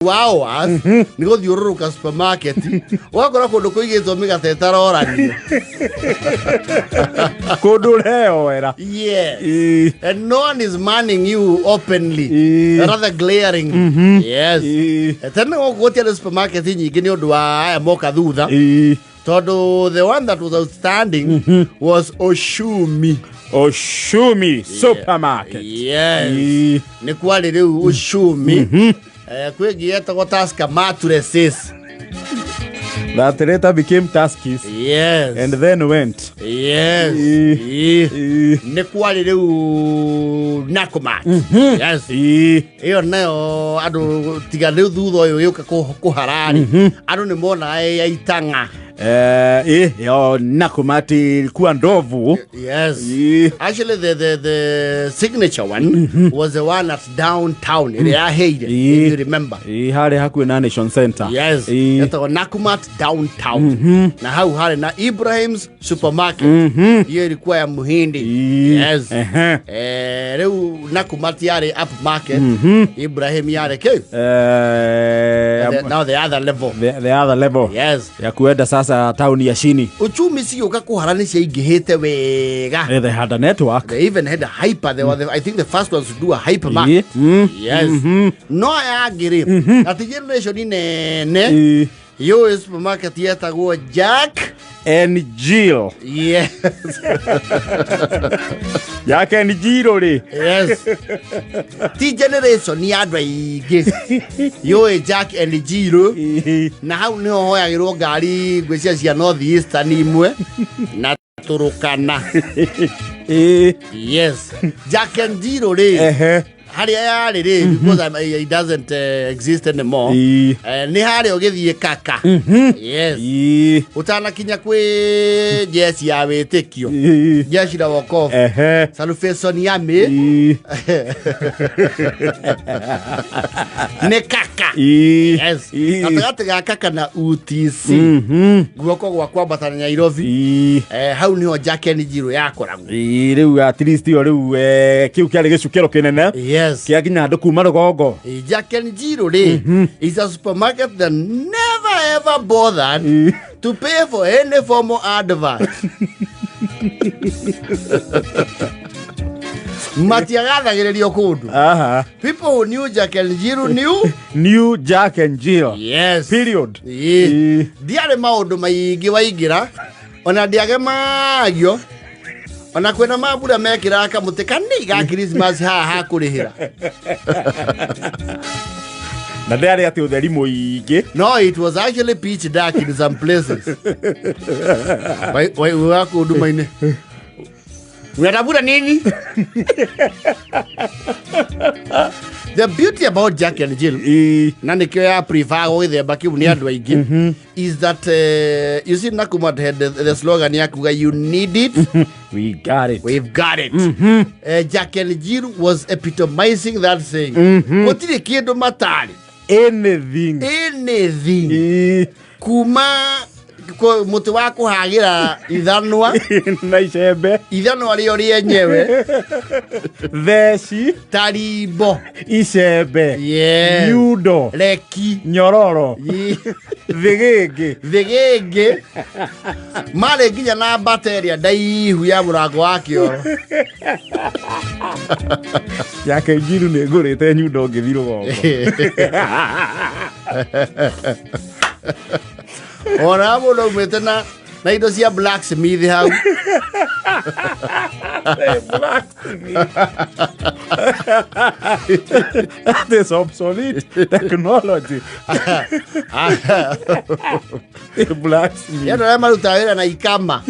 Hours nĩ gũthiũrũrũka supermarket, ũgakora kũndũ kũigĩtwo mĩgate ĩtaroranio. Kũndũ ũreyoera. Yes. Ĩĩ. And no one is manning you openly, rather glaringly. Yes. Ĩĩ. Tene gũkũ gũtiarĩ supermarket nyingĩ nĩ ũndũ wa aya moka thutha, Ĩĩ. tondũ the one that was outstanding was Oshumi. Oshumi supermarket. Yes. Ĩĩ. Nĩ kwarĩ rĩu Ushumi. Kwĩ ĩngĩ yetagwo Tusker mattresses. That later became Tuskies. Yes. And then went. Yes. Ĩĩ. Ĩĩ. Ĩĩ. Nĩ kwarĩ rĩu Nakumatt. Yes. Ĩĩ. Ĩyo nayo andũ tiga rĩu thutha ũyũ yũka kũhararĩ, andũ nĩ monaga ĩ ya itang'a. Yo Nakumatt ilikuwa ndovu. Yes. Ĩĩ. Actually, the signature one was the one at downtown, ĩrĩa yaheire, Ĩĩ. if you remember. Ĩĩ, harĩa hakuhĩ na Nation Center. Yes. Ĩĩ. Yetagwo Nakumatt downtown, na hau harĩ na Ibrahim's supermarket. Hiyo ilikuwa ya Muhindi. Ĩĩ. Yes. Ehe. Rĩu Nakumatt yarĩ up market, Ibrahim yarĩ kĩ? Now the other level. The other level. Yes. Ya kuenda sasa tauni ya chini. Uchumi cigĩũka kũhara nĩ ciaingĩhĩte wega. They had a network. They even had a hyper. They were the, I think, the first ones to do a hypermarket. Ĩĩ. Yes. No aya angĩ rĩ, ati generation nene Ĩĩ. yũĩ supermarket yetagwo Jack And Jill. Yes. Jack and Jill rĩ. Yes, ti generation ya andũ aingĩ yũĩ Jack and Jill. Ĩĩ. Na hau nĩho hoyagĩrwo ngari ngwĩcia cia North Eastern imwe na Turukana. Ĩĩ. Yes, Jack and Jill rĩ, Ehe. harĩa yarĩ rĩ, because it doesn't exist anymore. Ĩĩ. Nĩ harĩa ũgĩthiĩ kaka. Yes. Ĩĩ. Ũtanakinya kwĩ jeci ya wĩtĩkio, Ĩĩ. jeshi la wokovu, Ehe. Salvation Army. Ĩĩ. Nĩ kaka. Ĩĩ. Yes. Ĩĩ. Gatagatĩ ga kaka na UTC, guoko gwa kwambata na Nairobi. Ĩĩ. Hau niho Jack and Jill yakoragwo. Ĩĩ, rĩu at least ĩyo rĩu kĩu kĩarĩ gĩcukĩro kĩnene Yes. kĩa nginya andũ kuma rũgongo. Jack and Jill rĩ is a supermarket that never ever bothered Ĩĩ. to pay for any formal advert. Matiagathagĩrĩrio kũndũ. Aha. People who knew Jack and Jill knew. New Jack and Jill. Yes. Period. Ĩĩ. Ĩĩ. Ndiarĩ maũndũ maingĩ waingĩra, ona ndiagemagio, ona kwĩna mambura mekĩraga kamũtĩ kanini ga Christmas haha hakũrĩhĩra. Na ndĩarĩ atĩ ũtheri mũingĩ. No, it was actually pitch dark in some places. Wai wako huduma-inĩ, unatafuta nini? The beauty about Jack and Jill, Ĩĩ. na nĩkĩo ya prefer gĩthemba kĩu nĩ andũ aingĩ, is that you see, Nakumatt had the slogan ya kuga, "You need it, We got it." we've got it." Jack and Jill was epitomizing that saying. Gũtirĩ kĩndũ matarĩ. Anything. Anything. Ĩĩ. Kuma mũtĩ wa kũhagĩra ithanwa na icembe, ithanwa rĩo rĩenyewe, theci, tarimbo, icembe, Yes. nyundo, reki, nyororo, thĩgĩngĩ, thĩgĩngĩ, marĩ nginya na mbata ĩrĩa ndaihu ya mũrango wa kĩoro. Yake njiru nĩ ngũrĩte nyundo ngĩthi rũgongo. Ona mũndũ aumĩte na indo cia blacksmith hau. That is obsolete technology. Blacksmith. Andũ arĩa marutaga wĩra na ikama,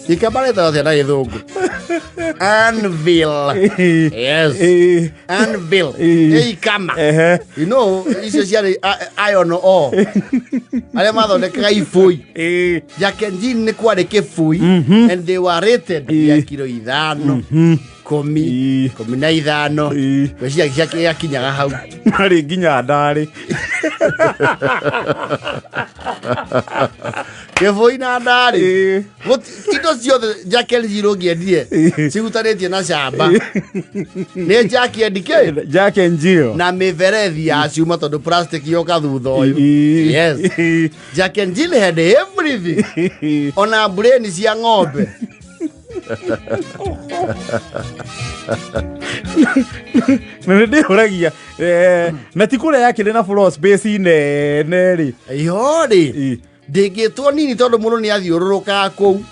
ikama rĩtagwo atĩa na gĩthũngũ? Anvil. Yes. Anvil. Nĩ ikama. Ehe. Icio ciarĩ iron ore, arĩa mathondekaga ibũi. Jack and Jill nĩ kwarĩ kĩbui, and they were rated ya kiro 5, 10, 15. Ngwĩciria gĩakinyaga hau. Marĩ nginya ndarĩ. Gĩbũi na ndarĩ. Ĩĩ. Indo ciothe Jack and Jill ũngĩendire cihutanĩtie na camba nĩ Jack and K Jack and Jill. Na mĩberethi ya cuma tondũ plastic yoka thutha ũyũ. Ĩĩ. Yes. Jack and Jill had everything, ona mbureni cia ng'ombe. Na nĩ ndĩyũragia na ti kũrĩa yakĩrĩ na floor space nene rĩ? Iho rĩ, Ĩĩ. ndĩngĩtwo nini tondũ mũndũ nĩ athiũrũrũkaga kũu.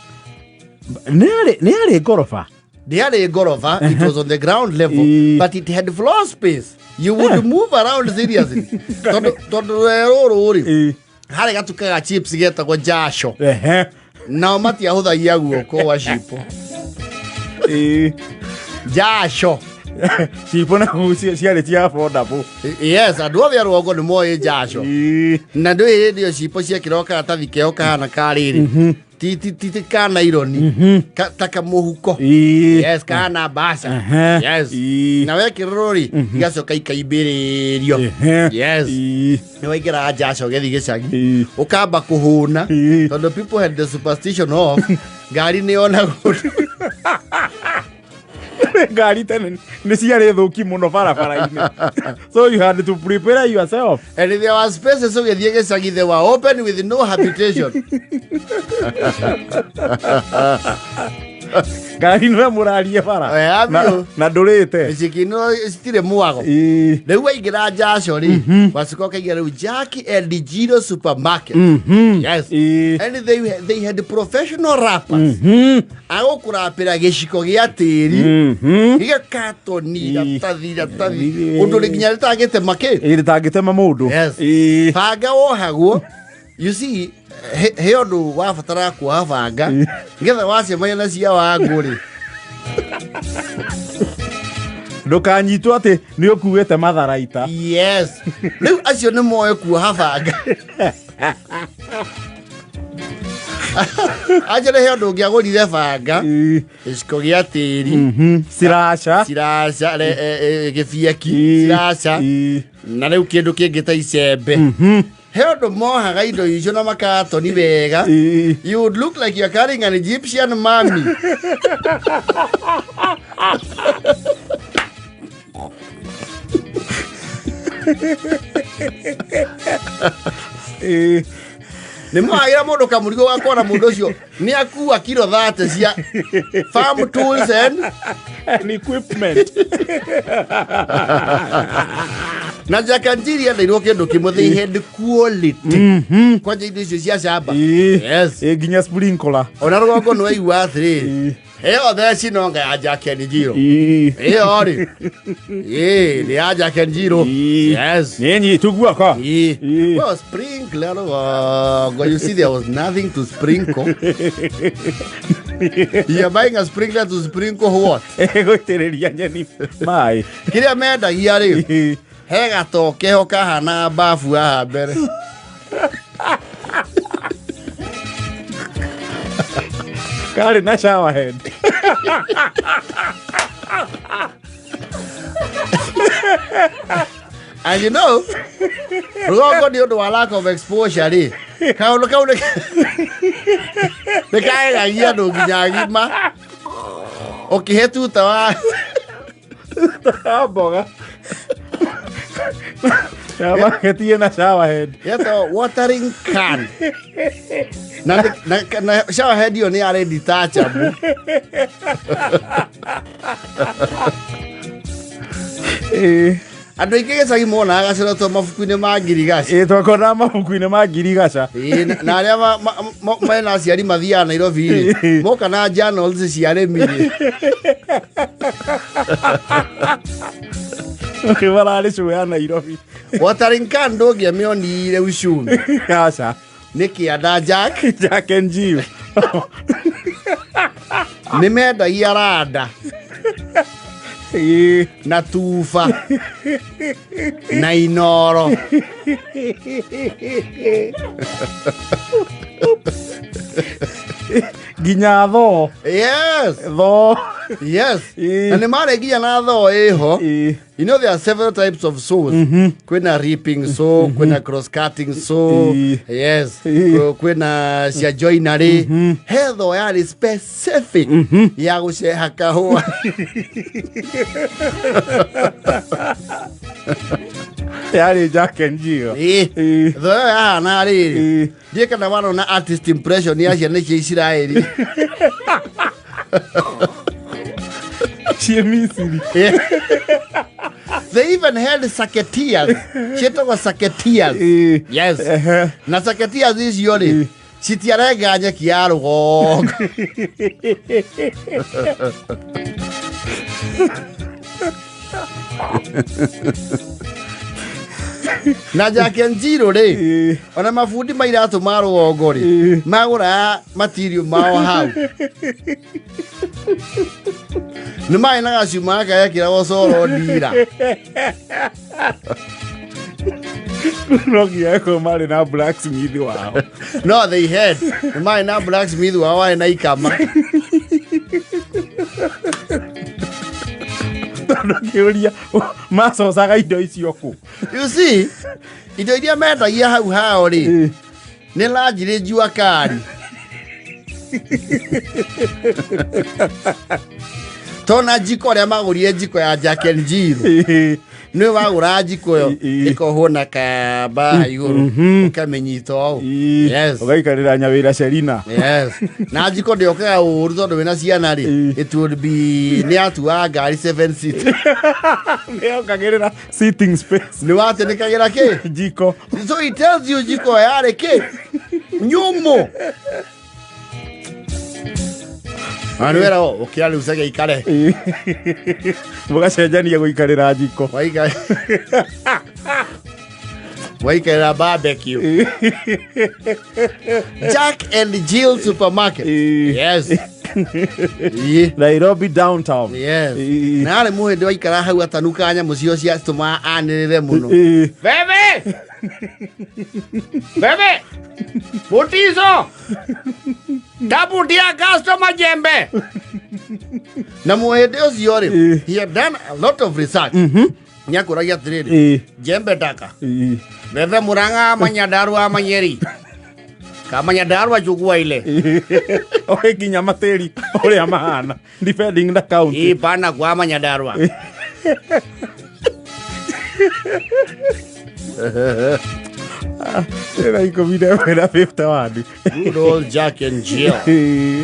Nĩ yarĩ ngoroba? Ndĩarĩ ngoroba, it was on the ground level, but it had floor space you would move around seriously, tondũ rũrũ rĩ, harĩ gatuka ga chips getagwo Jasho. Nao matiahũthagia guoko gwa cipo. Jasho. Cipo na ciarĩ cia affordable. Yes, andũ othe a rũgongo nĩ moĩ Jasho. Na ndũĩ hĩndĩ ĩyo cipo ciekĩrwo karatathi keho kahana karĩrĩ, ti ka naironi, ta kamũhuko. Yes, kahana mbaca. Yes. Na wekĩrĩrwo rĩ, igacoka ikaimbĩrĩrio. Yes. Nĩ waingĩraga Jasho ũgĩthiĩ gĩcagi, ũkamba kũhũna, tondũ people had the superstition of ngari nĩ yonagwo. Ngari tene nĩ ciarĩ thũki mũno barabara-inĩ, so you had to prepare yourself. And there were spaces ũgĩthiĩ gĩcagi, they were open with no habitation. Ngari no mũrarie bara. Eh, na, na ndũrĩte. Icikino citirĩ mwago. Rĩu waingĩra Jasho rĩ, wacoka ũkaigĩra rĩu Jack and Jill supermarket. Yes. And they had professional wrappers agũkũrapĩra gĩciko gĩa tĩri, gĩgakatoni, iratathi iratathi, ũndũ rĩ nginya rĩtangĩtema kĩ. Ĩ, rĩtangĩtema mũndũ. Yes. Banga wohagwo, you see, he ũndũ wabataraga kuoha banga nĩgetha wacemania na cia wangũ rĩ. Ndũkanyitwo atĩ nĩ ũkuĩte matharaita. Yes, rĩu acio nĩ moĩ kuoha banga. Acio nĩ he ũndũ ũngĩagũrire banga, gĩciko gĩa tĩri, Ciraca. Ciraca, gĩbieki, ciraca, na rĩu kĩndũ kĩngĩ ta icembe. He ũndũ mohaga indo icio na makatoni wega. You would look like you're carrying an Egyptian mummy. Nĩ mohagĩra mũndũ kamũrigo gakona mũndũ ũcio nĩ akua kiro 30 cia farm tools and And equipment. Na Jack and Jill yendeirwo kĩndũ kĩmwe, they had quality kwanja indo icio cia camba. Yes. Ĩ, nginya sprinkler. Ona rũgongo nĩ waigua atĩrĩrĩ, ĩyo theci nonga ya Jack and Jill. Ĩyo rĩ, ĩ nĩ ya Jack and Jill. Yes. Nĩ nyitu guoko. Ĩ. Ĩ. Well, sprinkler rũgongo, you see, there was nothing to sprinkle. You're buying a sprinkler to sprinkle what? Gũitĩrĩria nyeni maĩ. Kĩrĩa mendagia rĩ, he gatokeho kahana babu haha mbere. Karĩ na shower head. And you know, rũgongo nĩ ũndũ wa lack of exposure rĩ, kaũndũ kau nĩ kagegagia andũ nginya agima ũkĩhe tuta wa Ya mboga ya baketi ĩna shower head. Getagwo watering can, na shower head ĩyo nĩ yarĩ detachable. Andũ aingĩ gĩcagi monaga gacoro to mabuku-inĩ ma ngirigaci. Ĩ, twakonaga mabuku-inĩ ma ngirigaca. Ĩĩ, na arĩa mena aciari mathiaga Nairobi rĩ, moka na journals cia arĩmi rĩ. Mararĩ show ya Nairobi. Watering can ndũngĩamĩonire ucumi. Aca. Nĩ kĩanda Jack. Jack and Jill. Nĩ mendagia randa na tuba na inoro. Nginya thoo. Yes. Thoo. Yes. Ĩĩ. Na nĩ marĩ nginya na thoo ĩho. Ĩĩ. You know there are several types of saws. Kwĩna ripping saw, kwĩna cross cutting saw. Ĩĩ. Yes. Ĩĩ. Kwĩna cia joinery. He thoo yarĩ specific ya gũceha kahũa. Yarĩ Jack and Jill. Ĩĩ. Ĩĩ. Thoo ĩyo yahana rĩrĩ. Ĩĩ. Ndiĩ kana wanona artist impression ya ciana cia Isiraeli. Ciĩ Misiri. Yeah. They even had saketias. Ciĩtagwo saketias. Ĩĩ. Yes. Ehe. Na saketias icio rĩ, citiarenga nyeki ya rũgongo. Na Jack and Jill rĩ, Ĩĩ. ona mabundi ma iratũ ma rũgongo rĩ, Ĩĩ. magũraga material mao hau. Nĩ marĩ na gacuma gaka gekĩragwo coro ndira. No nginya ĩkorwo marĩ na blacksmith wao. No, they had. Nĩ marĩ na blacksmith wao warĩ na ikama. Tondũ ngĩũria macocaga indo icio kũ? You see, indo iria mendagia hau hao rĩ, Ĩĩ. nĩ lanjirĩ jua kari. Tona njiko ũrĩa magũrire njiko ya Jack and Jill. Ĩĩ. Nĩ wagũra njiko ĩyo Ĩĩ. ĩkohwo na kamba igũrũ ũkamĩnyita ũũ. Ĩĩ. Yes. Ũgaikarĩra nyawĩra Sherina. Yes. Na njiko ndĩokaga ũru tondũ wĩna ciana rĩ, Ĩĩ. it would be nĩ yatuaga ngari 7 seat. Nĩyongagĩrĩra sitting space. Nĩ watĩnĩkagĩra kĩ? Njiko. So it tells you njiko yarĩ kĩ? Nyũmũ. Na nĩ wera ũkĩra rĩu cege ikare. Ĩĩ. Mũgacenjania gũikarĩra njiko. Waika. Waikarĩra barbecue. Jack and Jill supermarket. Ĩĩ. Yes. Ĩĩ. Nairobi downtown. Yes. Ĩĩ. Na arĩ mũhĩndĩ waikara hau atanuka nyamũ cio ciatũmaga anĩrĩre mũno. Ĩĩ. Bebe! Bebe! Mutiso! Tabutia customer jembe! Na mũhĩndĩ ũcio rĩ, Ĩĩ. he had done a lot of research. Nĩ akũragia atĩrĩrĩ, Ĩĩ. jembe taka. Ĩĩ. Bebe Murang'a ama Nyandarua ama Nyeri. Kama Nyandarua chukua ile. Oĩ nginya matĩri ũrĩa mahana depending na county. Hii pana kwa ama Nyandarua. Thaa 11:51. Good old Jack and Jill. Ĩĩ.